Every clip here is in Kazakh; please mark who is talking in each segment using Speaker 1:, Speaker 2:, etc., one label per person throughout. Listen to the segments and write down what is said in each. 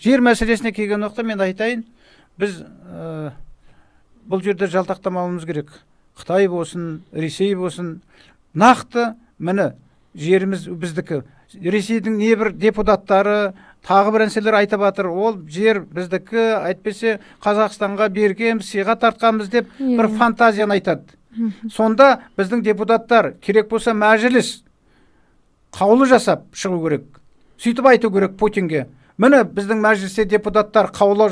Speaker 1: Жер мәселесіне келген уақытта мен айтайын, біз бұл жерде жалтақтамауымыз керек. Қытай болсын, Ресей болсын, нақты міне жеріміз біздікі. Ресейдің небір депутаттары тағы бір нәрселер айтып жатыр, ол жер біздікі, әйтпесе Қазақстанға бергенбіз, сыйға тартқанбыз деп бір фантазияны айтады. Сонда біздің депутаттар, керек болса мәжіліс қаулы жасап шығу керек. Сөйтіп айту керек Путинге. Міне біздің мәжілісте депутаттар қаулы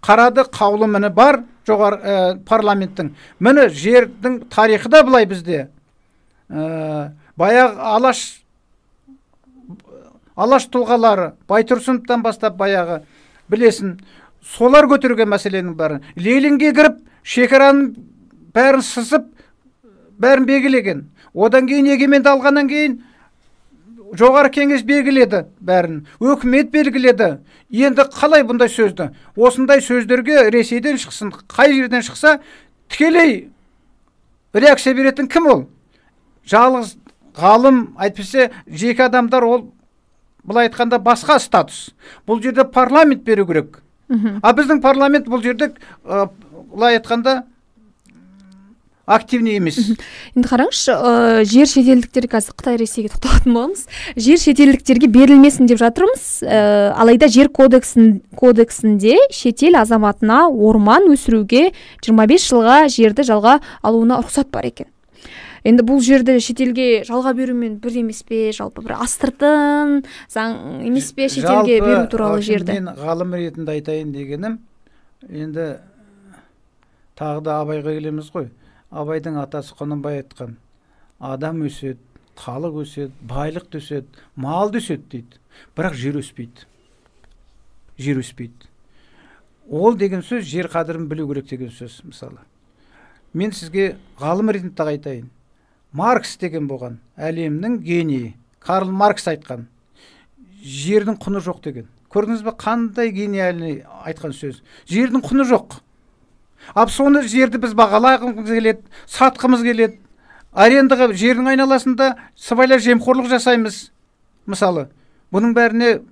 Speaker 1: қарады, қаулы міне бар жоғары парламенттің. Міне жердің тарихы да былай бізде. Баяғы Алаш тұлғалары, Байтұрсыновтан бастап баяғы білесін, солар көтерген мәселенің бәрін. Ленинге кіріп, шекараның бәрін сызып, бәрін белгілеген. Одан кейін егеменді алғаннан кейін жоғары кеңес белгіледі бәрін, өкімет белгіледі. Енді қалай бұндай сөзді? Осындай сөздерге Ресейден шықсын, қай жерден шықса, тікелей реакция беретін кім ол? Жалғыз ғалым, әйтпесе жеке адамдар, ол былай айтқанда басқа статус. Бұл жерде парламент беру керек. А біздің парламент бұл жерде былай айтқанда активный емес.
Speaker 2: Енді қараңызшы, жер шетелдіктер, қазір Қытай, Ресейге тоқталатын боламыз. Жер шетелдіктерге берілмесін деп жатырмыз. Алайда жер кодексінде шетел азаматына орман өсіруге 25 жылға жерді жалға алуына рұқсат бар екен. Енді бұл жерді шетелге жалға берумен бір емес пе, жалпы бір астыртын заң емес пе шетелге беру туралы жерді?
Speaker 1: Мен ғалым ретінде айтайын дегенім, енді тағы да Абайға келеміз ғой. Абайдың атасы Құнанбай айтқан, адам өседі, халық өседі, байлық өседі, мал өседі дейді. Бірақ жер өспейді. Жер өспейді. Ол деген сөз жер қадірін білу керек деген сөз, мысалы. Мен сізге ғалым ретінде айтайын. Маркс деген болған, әлемнің генийі. Карл Маркс айтқан, жердің құны жоқ деген. Көрдіңіз бе, қандай гениальный айтқан сөз. Жердің құны жоқ. Ал соны жерді біз бағалағымыз келеді, сатқымыз келеді. Арендаға жердің айналасында сыбайлас жемқорлық жасаймыз. Мысалы, бұның бәріне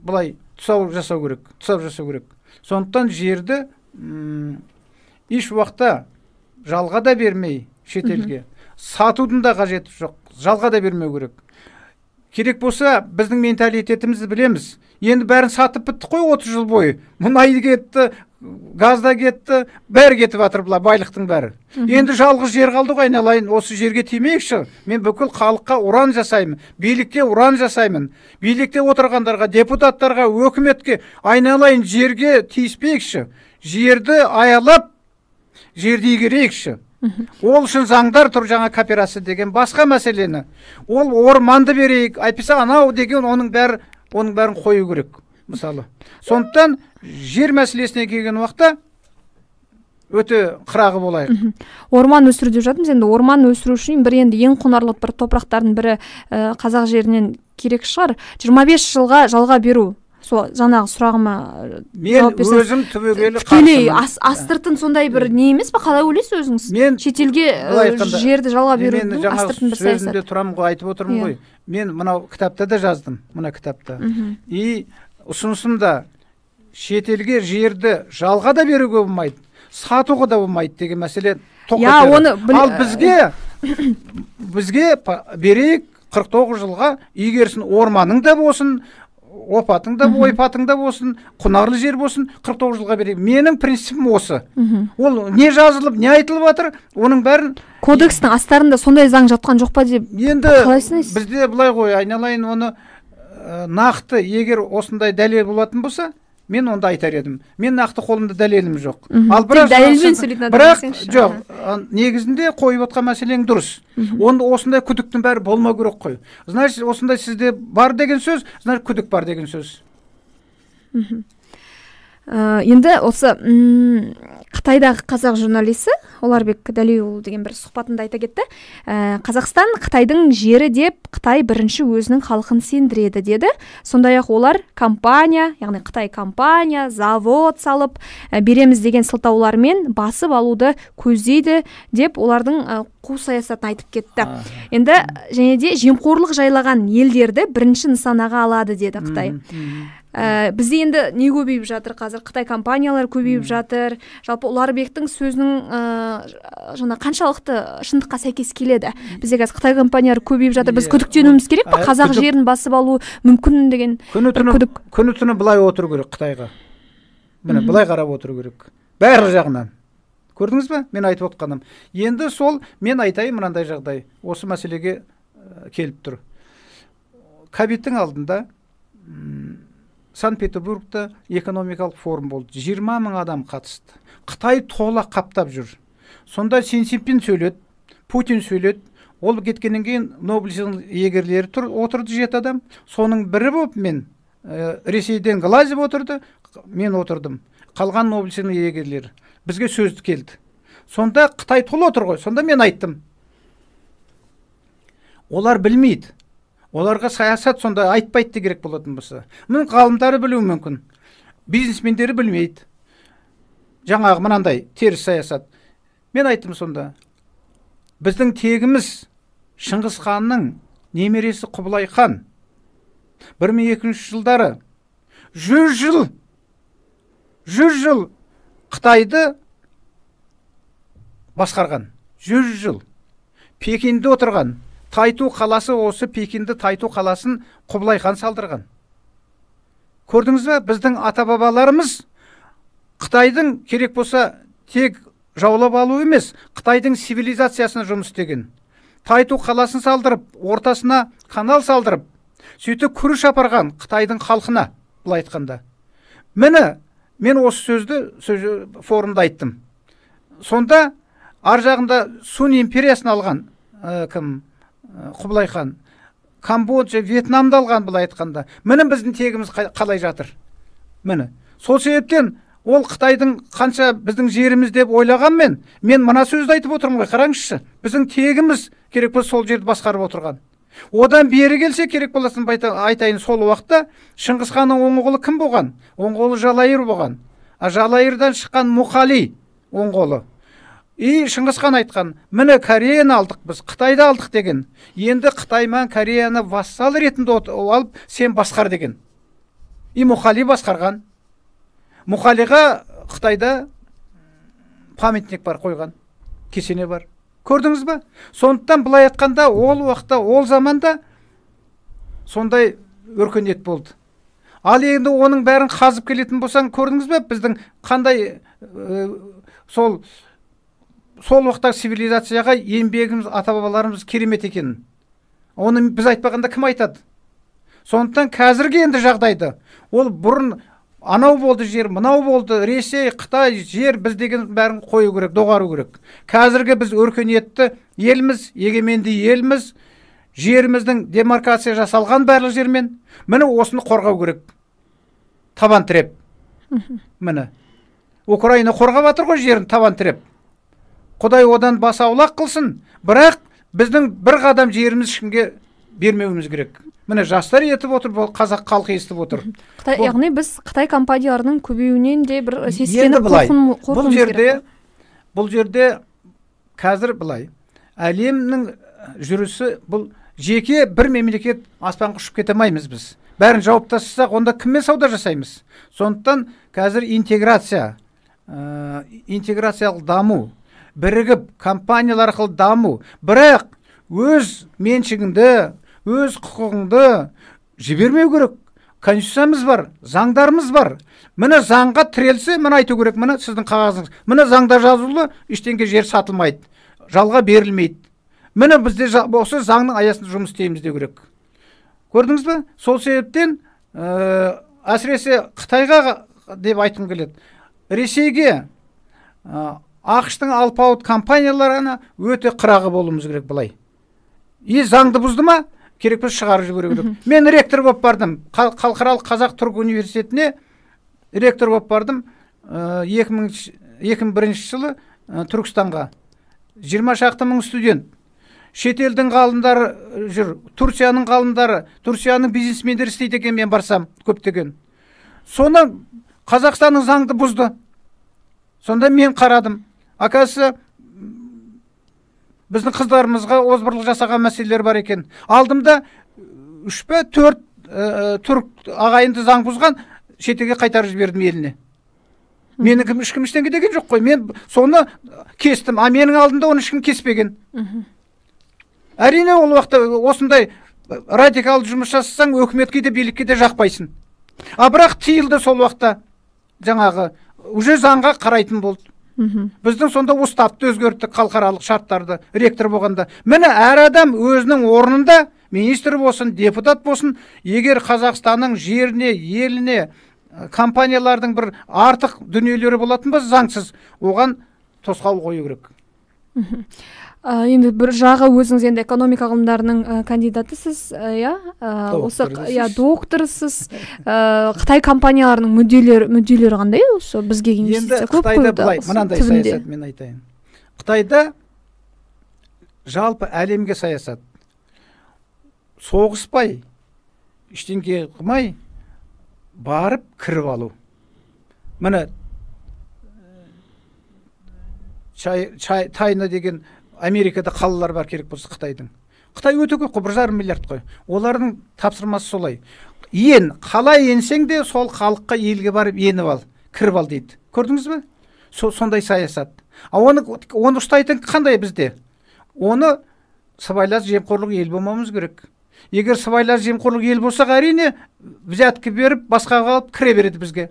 Speaker 1: былай тұсау жасау керек, тұсау жасау керек. Сондықтан жерді еш уақытта жалға да бермей шетелге, сатудың да қажеті жоқ, жалға да бермеу керек. Керек болса, біздің менталитетімізді білеміз. Енді бәрін сатып біттік қой 30 жыл бойы. Мұнай кетті, газ да кетті, бәрі кетіп жатыр бұлар, байлықтың бәрі. Енді жалғыз жер қалды ғой, айналайын, осы жерге тимейікші. Мен бүкіл халыққа ұран жасаймын, билікке ұран жасаймын. Билікте отырғандарға, депутаттарға, өкіметке айналайын, жерге тиіспейікші. Жерді аялап, жерді игерейікші. Ол үшін заңдар тұр, жаңа кооперация деген басқа мәселені. Ол орманды берейік, әйтпесе анау деген оның бәрін қою керек, мысалы. Сондықтан жер мәселесіне келген уақытта өте қырағы болайық.
Speaker 2: Орман өсіру деп жатырмыз. Енді орман өсіру үшін бір енді ең құнарлы бір топырақтардың бірі қазақ жерінен керек шығар. 25 жылға жалға беру. Сол жаңағы сұрағыма
Speaker 1: мен өзім түбегейлі
Speaker 2: қарсымын. Астыртын сондай бір не емес пе? Қалай ойлайсыз өзіңіз?
Speaker 1: Мен
Speaker 2: шетелге жерді жалға берудің астыртын бір саясат.
Speaker 1: Сөзімде тұрамын ғой, айтып отырмын ғой. Мен мынау кітапта да жаздым, мына кітапта. И ұсынысым да шетелге жерді жалға да беруге болмайды, сатуға да болмайды деген мәселе тоқтатады. Ал бізге берейік 49 жылға игерсін, орманың да болсын, опатың да, ойпатың да болсын, құнарлы жер болсын, 49 жылға берейік. Менің принципім осы. Ол не жазылып, не айтылып жатыр, оның бәрін
Speaker 2: кодекстің астарында сондай заң жатқан жоқ па деп
Speaker 1: енді бізде былай ғой, айналайын, оны нақты егер осындай дәлел болатын болса, мен онда айтар едім. Мен нақты қолымда дәлелім жоқ. Ал бірақ
Speaker 2: дәлелмен сөйлейтін адам
Speaker 1: бірақ жоқ, негізінде қойып отқан мәселең дұрыс. Онда осындай күдіктің бәрі болмау керек қой. Значит, осындай сізде бар деген сөз, значит, күдік бар деген сөз.
Speaker 2: Енді осы Қытайдағы қазақ журналисі Оларбек Дәлейұлы деген бір сұхбатында айта кетті. Қазақстан Қытайдың жері деп Қытай бірінші өзінің халқын сендіреді деді. Сондай-ақ олар компания, яғни Қытай компания, завод салып береміз деген сылтаулармен басып алуды көздейді деп олардың қу саясатын айтып кетті. Енді және де жемқорлық жайлаған елдерді бірінші нысанаға алады деді Қытай. Бізде енді не көбейіп жатыр қазір? Қытай компаниялары көбейіп жатыр. Жалпы Ұларбектің сөзінің жаңа қаншалықты шындыққа сәйкес келеді? Бізде қазір Қытай компаниялары көбейіп жатыр. Біз күдіктенуіміз керек па? Қазақ жерін басып алу мүмкін деген күдік.
Speaker 1: Күні түні былай отыру керек Қытайға. Міне, былай қарап отыру керек. Барлық жағынан. Көрдіңіз бе? Мен айтып отқаным. Енді сол мен айтайын мынандай жағдай. Осы мәселеге келіп тұр. Ковидтің алдында Санкт-Петербургта экономикалық форум болды. 20 мың адам қатысты. Қытай тола қаптап жүр. Сонда Си Цзиньпин сөйледі, Путин сөйледі. Ол кеткеннен кейін Нобель сыйлығының иегерлері отырды 7 адам. Соның бірі болып мен, Ресейден Глазев отырды, мен отырдым. Қалған Нобель сыйлығының иегерлері бізге сөз келді. Сонда Қытай тола отыр ғой. Сонда мен айттым. Олар білмейді. Оларға саясат сонда айтпайды керек болатын болса. Мұның ғалымдары білуі мүмкін. Бизнесмендері білмейді. Жаңағы мынандай теріс саясат. Мен айттым сонда. Біздің тегіміз Шыңғыс ханның немересі Құбылай хан. 1200 жылдары 100 жыл Қытайды басқарған. 100 жыл. Пекинде отырған. Тайту қаласы, осы Пекинді Тайту қаласын Құбылай хан салдырған. Көрдіңіз бе, біздің ата-бабаларымыз Қытайдың керек болса тек жаулап алу емес, Қытайдың цивилизациясына жұмыс істеген. Тайту қаласын салдырып, ортасына канал салдырып, сөйтіп күріш апарған Қытайдың халқына, былай айтқанда. Міне, мен осы сөзді форумда айттым. Сонда ар жағында Сун империясын алған кім? Құбылай хан, Камбоджа, Вьетнамды алған, былай айтқанда. Міне біздің тегіміз қалай жатыр. Міне. Сол себептен ол Қытайдың қанша біздің жеріміз деп ойлағанмен, мен мына сөзді айтып отырмын ғой, қараңызшы. Біздің тегіміз керек болса сол жерді басқарып отырған. Одан бері келсе керек болсын айтайын, сол уақытта Шыңғыс ханның оң қолы кім болған? Оң қолы Жалайыр болған. А Жалайырдан шыққан Мұқали оң қолы. И Шыңғыс хан айтқан, міне Кореяны алдық біз, Қытайды алдық деген. Енді Қытай мен Кореяны вассал ретінде алып, сен басқар деген. И Мұқали басқарған. Мұқалиға Қытайда памятник бар қойған, кесене бар. Көрдіңіз бе? Сондықтан былай айтқанда, ол уақытта, ол заманда сондай өркениет болды. Ал енді оның бәрін қазып келетін болсаң, көрдіңіз бе, біздің қандай сол уақытта цивилизацияға еңбегіміз, ата-бабаларымыз керемет екенін. Оны біз айтпағанда кім айтады? Сондықтан қазіргі енді жағдайды, ол бұрын анау болды жер, мынау болды, Ресей, Қытай, жер, біз деген бәрін қою керек, доғару керек. Қазіргі біз өркениетті елміз, егеменді елміз, жеріміздің демаркация жасалған барлық жермен, міне осыны қорғау керек. Табан тіреп. Міне. Украина қорғап жатыр ғой жерін табан тіреп. Құдай одан бас аулақ қылсын, бірақ біздің бір қадам жеріміз ешкімге бермеуіміз керек. Міне жастар етіп отыр, бұл қазақ халқы естіп отыр.
Speaker 2: Қытай, яғни біз Қытай компанияларының көбеюінен де бір сескеніп қорқуымыз керек.
Speaker 1: Бұл жерде қазір былай, әлемнің жүрісі бұл жеке бір мемлекет аспанға ұшып кете алмаймыз біз. Бәрін жауып тастасақ, онда кіммен сауда жасаймыз? Сондықтан қазір интеграция, интеграциялық даму, бірігіп компаниялар арқылы даму, бірақ өз меншігіңді, өз құқығыңды жібермеу керек. Конституциямыз бар, заңдарымыз бар. Міне заңға тірелсе, міне айту керек, міне сіздің қағазыңыз. Міне заңда жазулы, ештеңе жер сатылмайды, жалға берілмейді. Міне бізде осы заңның аясында жұмыс істейміз деу керек. Көрдіңіз бе? Сол себептен әсіресе Қытайға деп айтқым келеді. Ресейге, АҚШ-тың алпауыт компанияларына өте қырағы болуымыз керек былай. И заңды бұзды ма? Керек болса шығарып жіберу керек. Мен ректор болып бардым. Халықаралық Қазақ-Түрік университетіне ректор болып бардым 2001 жылы Түркістанға. 20 шақты мың студент. Шетелдің ғалымдары жүр, Турцияның ғалымдары, Турцияның бизнесмендері істейді екен мен барсам көптеген. Соны Қазақстанның заңды бұзды. Сонда мен қарадым. Оказывается, біздің қыздарымызға озбырлық жасаған мәселелер бар екен. Алдымда 3 пе 4 Түрік ағайынды заң бұзған, шетелге қайтарып жібердім еліне. Мені кім, ешкім ештеңе деген жоқ қой. Мен соны кестім, а менің алдымда оны ешкім кеспеген. Әрине, ол уақытта осындай радикалды жұмыс жасасаң, өкіметке де, билікке де жақпайсың. А бірақ тыйылды сол уақытта, жаңағы уже заңға қарайтын болды. Біздің сонда уставты өзгерттік, халықаралық шарттарды, ректор болғанда. Міне, әр адам өзінің орнында, министр болсын, депутат болсын, егер Қазақстанның жеріне, еліне компаниялардың бір артық дүниелері болатын болса заңсыз, оған тосқауыл қою керек.
Speaker 2: Енді бір жағы, өзіңіз енді экономика ғылымдарының кандидатысыз, иә, осы, иә, докторсыз. Қытай компанияларының мүдделері қандай осы бізге
Speaker 1: инвестиция көп? Қытайда былай, мынандай саясат, мен айтайын. Қытайда жалпы әлемге саясат: соғыспай, ештеңе қылмай барып кіріп алу. Міне, чай, Тайна деген Америкада қалалар бар, керек болса, Қытайдың. Қытай өте көп қой, 1,5 миллиард қой. Олардың тапсырмасы солай: ен, қалай енсең де, сол халыққа, елге барып еніп ал, кіріп ал дейді. Көрдіңіз бе? Сондай саясат. А оны ұстайтын қандай бізде? Оны сыбайлас жемқорлық ел болмауымыз керек. Егер сыбайлас жемқорлық ел болсақ, әрине, взятка беріп, басқаға алып кіре береді бізге.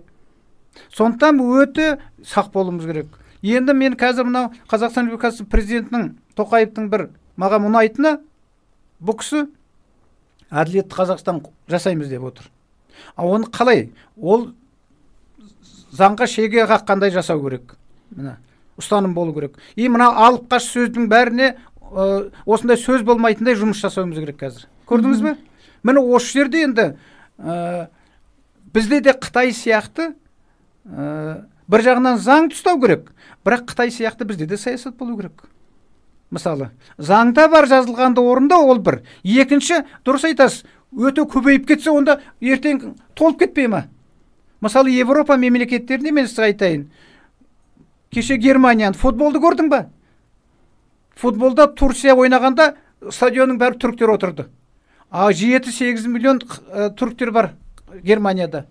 Speaker 1: Сондықтан өте сақ болуымыз керек. Енді мен қазір мынау Қазақстан Республикасы президентінің Тоқаевтың бір маған ұнайтыны, бұл кісі әділетті Қазақстан жасаймыз деп отыр. А оны қалай? Ол заңға шеге қаққандай жасау керек. Міне, ұстаным болу керек. И мына алып қаш сөздің бәріне, осындай сөз болмайтындай жұмыс жасауымыз керек қазір. Көрдіңіз бе? Міне, осы жерде енді бізде де Қытай сияқты бір жағынан заң ұстау керек, бірақ Қытай сияқты бізде де саясат болу керек. Мысалы, заңда бар, жазылғанды орындау, ол бір. Екінші, дұрыс айтасыз, өте көбейіп кетсе, онда ертең толып кетпей ма? Мысалы, Европа мемлекеттерінде, мен сізге айтайын, кеше Германияны футболды көрдің ба? Футболда Турция ойнағанда стадионның бәрі түріктер отырды. А 7-8 миллион түріктер бар Германияда.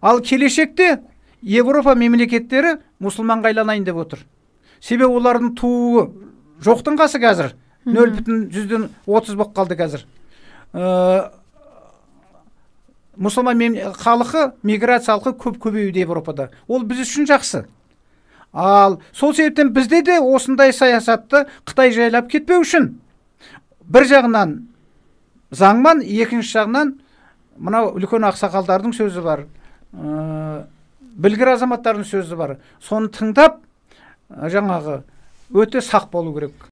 Speaker 1: Ал келешекте Европа мемлекеттері мұсылманға айланайын деп отыр. Себебі олардың тууы жоқтың қасы, қазір 0,30 болып қалды қазір. Мұсылман халқы, миграция халқы көп көбеюде Европада. Ол біз үшін жақсы. Ал сол себептен бізде де осындай саясатты Қытай жайлап кетпеу үшін бір жағынан заңман, екінші жағынан мынау үлкен ақсақалдардың сөзі бар, білгір азаматтардың сөзі бар, соны тыңдап, жаңағы өте сақ болу керек.